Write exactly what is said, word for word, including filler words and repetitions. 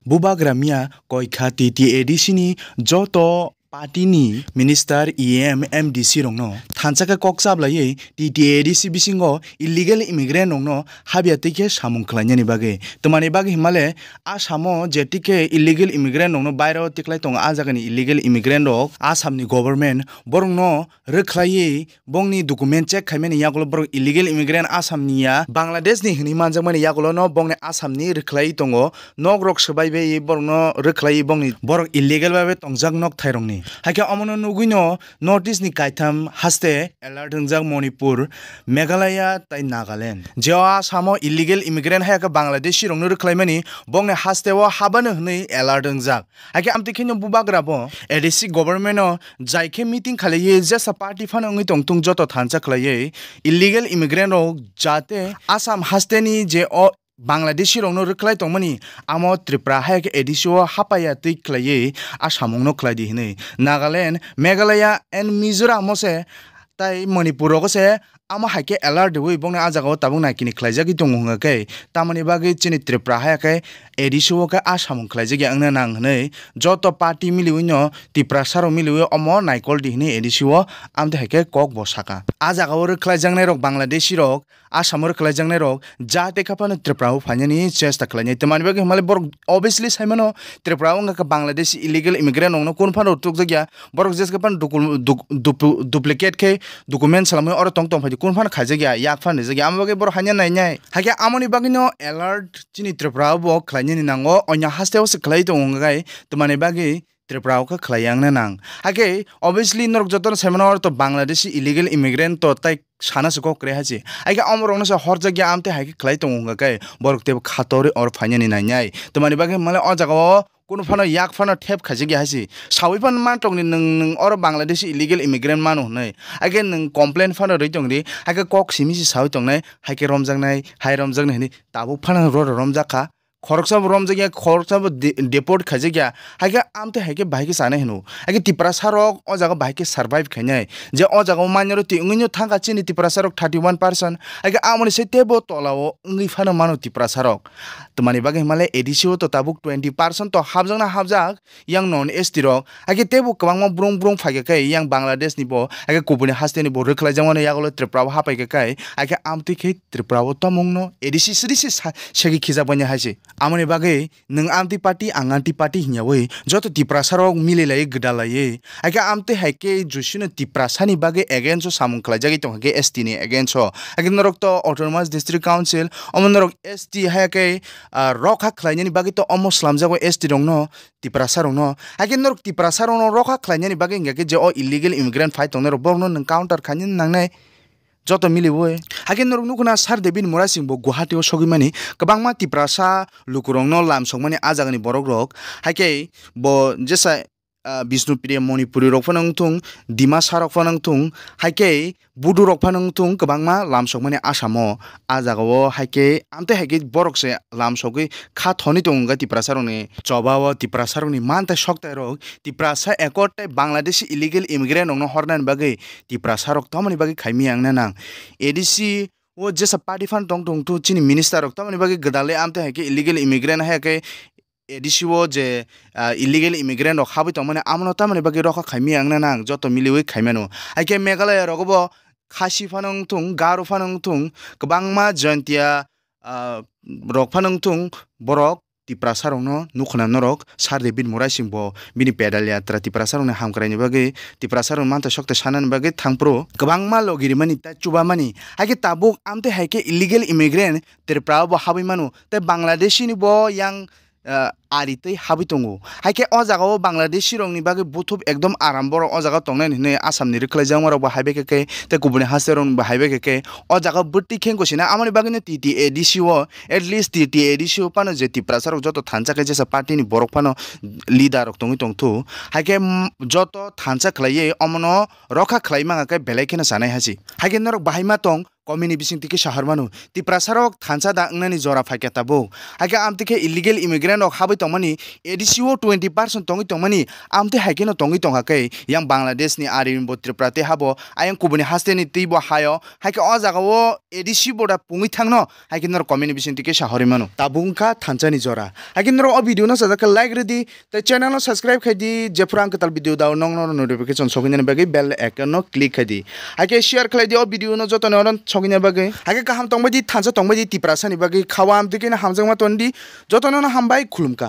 Bubagra miya koikha T T A D C ni joto party ni minister, E M, M D C rokno thansa khe kok chablaiwi T T A D C bisingo illegal immigrant rokno habya twi khe samung khlainani bagwi. Twmani bagwi hwnmale Assam o je twi khe illegal immigrant rokno bairo tiklai tongo, a jagani illegal immigrant rok Assam ni government borokno rwkhlaiwi bongni document check khaimani yagulo borok illegal immigrant Assam ni ya, Bangladesh ni hwnwi manjakmani yagulo no bongni Assam ni rwkhlaiwi tongo. Nok rok swbai bai borokno rwkhlaiwi bongni borok illegal bai bai tongjak nok thai rokni. Haikhe omono nugwi no North East ni kaitham haste alert wngjak Manipur, Meghalaya tai Nagaland. Jeo Assam o illegal immigrant hai khe Bangladeshi rokno rwkhlaimani bongni haste o habano hwnwi alert wngjak. Haikhe amtwi kheno bubagra bo A D C government o jai khe meeting khalaiwi jesa party phano wngwi tongthung joto thansa khlaiwi illegal immigrant rok jate Assam haste ni je o Bangladeshi rokno rwkhlai tongmani amo Tripura hai khe A D C o hapaiya twi khlaiwi a samungno khlai di hwnwi Nagaland, Meghalaya and Mizoram o se tai Manipur rogo se amo hai khe alert riwi bongni a jagao tabuk naikini khlaijagwi tongo hwnga khe tamoni bagwi chini Tripura hai khe A D C o khe a samung khlaijagya wngna nang hwnwi joto party miliwi no Tiprasa rok miliwi omo naikol di hwnwi A D C o amtwi hai khe kok bo saka. A jagao rwkhlaijaknai rok Bangladeshi rok, Assam o rwkhlaijaknai rok jate kha phano Tripura o phainani chesta khlainai. Tamoni bagwi hwnmale borok obviously saimano Tripura o wngkha khe Bangladeshi illegal immigrant rokno kun phano rwtukjakya. Borok jeske phano dukul-, duk-, dupu-, duplicate khe document salamwi oro tong tong phaidi kun phano khaijakya, yak phano rijak ya. Amo bagwi borok haino nainai. Haikhe amoni bagwino alert chini Tripura o bo khlainani nango, onya haste o se khlai tongo hwnkhai twmani bagwi Tripura o khe khlai yang na nang. Haikhe obviously norok jotono saimano oro to Bangladeshi illegal immigrant to tai sana se kok kre hachi. Haikhe amo rokno se horjakya amtwi haikhe khlai tongo hwnkhai borok teibo khatorwi oro phainani nainai. Twmani bagwi hwnmale o jagao kunu phano yak phano thep khaijak ya hai se. Saui phano man tongdi nwng, nwng oro Bangladeshi illegal immigrant mano hwnwi. Haikhe nwng complain phano rwi tongdi. Haikhe kok simi se saui tongnai. Haikhe romjaknai, hai romjaknai hwnwi tabuk phano roro romjak kha. Khoroksa bo romjak ya, khoroksa bo de-, deport khaijak ya. Haikhe amtwi haikhe bahai khe chanai hwno. Haikhe Tiprasa rok o jaga bahai khe survive khainai. Je o jaga o manya rok twi wngwi no thangkha chini Tiprasa rok thirty one percent. Haikhe amoni se teibo tola o wngwi phano mano Tiprasa rok. Twmani bagwi hwnmale A D C o to tabuk twenty percent to hapjak na hapjak yang non S T rok. Haikhe teibo kwbangma brung brung phaikha khe yang Bangladesh ni bo, haikhe kubuni haste ni bo rwkhlai jakmani yagulo Tripura o hapaikha khe, haikhe amtwi khe Tripura o tomung no A D C sri se sa-, segi khijakmani hai se. Amoni bagwi nwng amtwi party, ang amtwi party hwnyawi joto Tiprasa rok mililaiwi gwdalaiwi. Haikhe amtwi haikhe jusino Tiprasa ni bagwi against o samung khlaijagwi tongkha khe S T ni against o. Haikhe norok to Autonomous District Council, omo norok S T hai khe, ah, rokha khlainani bagwi to omo slamjago S T rokno, Tiprasa rokno. Haikhe norok Tiprasa rokno rokha khlainani bagwi hwnkha khe je o illegal immigrant phai tongnai rok borokno nwng counter khainani nangnai joto miliwi. Haikhe norok nukho na Sir David Murasing bo Guwahati o sogwi mani kwbangma Tiprasa lukurokno lam sokmani a jagani borok rok. Haikhe bo jesa ah, Bishnupriya Manipuri rok phano wngthung, Dimasa rok phano wngthung, haikhe Bodo rok phano wngthung kwbangma lamsokmani Assam o. A jaga o haikhe amtwi haikhe borok se lamsogwi kha thoni tongo wngkha Tiprasa rokni choba o, Tiprasa rokni mantai soktai rok, Tiprasa Accord tei Bangladeshi illegal immigrant rokno hornani bagwi Tiprasa rok tamoni bagwi khaimya wngna nang. A D C o jesa party phano tong tong thu chini minister rok tamoni bagwi gwdalwi amtwi haikhe illegal immigrant haikhe A D C o je, ah, illegal immigrant rok habwi tongmani, amono tamoni bagwi rokha khaimya wngna nang, joto miliwi khaimano. Haikhe Meghalaya rogo bo Khasi phano wngthung, Garo phano wngthung, kwbangma Jaintia, ah, rok phano wngthung, borok Tiprasa rokno nukhuna norok Sir David Murasing bo bini pedal yatra Tiprasa rokni hamkraini bagwi, Tiprasa rok mantha sokte sanani bagwi thangphuru kwbangma logi rimani tei chubamani. Haikhe tabuk amtwi haikhe illegal immigrant Tripura o bo habwi mano tei Bangladeshi ni bo yang ah, ari tei habwi tongo. Haikhe o jaga o Bangladeshi rokni bagwi buthub ekdom aram, borok o jaga tongnai hinwi Assam ni rwkhlai jakma rok bo haibai khe khe tei kubuni haste rok bo haibai khe khe o jaga bwtwi khe wngkosina. Amoni bagwi no T T A D C o, at least T T A D C o phano je Tiprasa rok joto thansa khe jesa party ni borok phano leader rok tongwi tongthu. Haikhe, mm, joto thansa khlaiwi omono rokha khlai mangkha khe belai kheno chanai hasi. Haikhe norok bahai ma tong, komini bisingtwi khe sahor mano. Tiprasa rok thansa da wngnani jora phaikha tabuk. Haikhe amtwi khe illegal immigrant rok habwi tongmani, A D C o twenty percent tongwi tongmani, amtwi hai kheno tongwi tongkha khe yang Bangladesh ni ari bo Tripura tei habo ayang kubuni haste ni twi bo hayo, hai khe o jaga o A D C bo da pungwi thangno, hai khe norok comment ni bising twi khe sa horwi mano. Tabuk wngkha thansa ni jora. Hai khe norok o video no sajak khe like rwdi, tei channel no subscribe khai di, jephuru ang kwtal video dao nokno notification soknani bagwi bell icon no click khai di. Hai khe share khlai di o video no joto no soknani bagwi. Hai khe kaham tongbai di, thansa tongbai di, Tiprasa ni bagwi khawa amtwi khe hamjakma ton di, joto no hambai, khulumkha.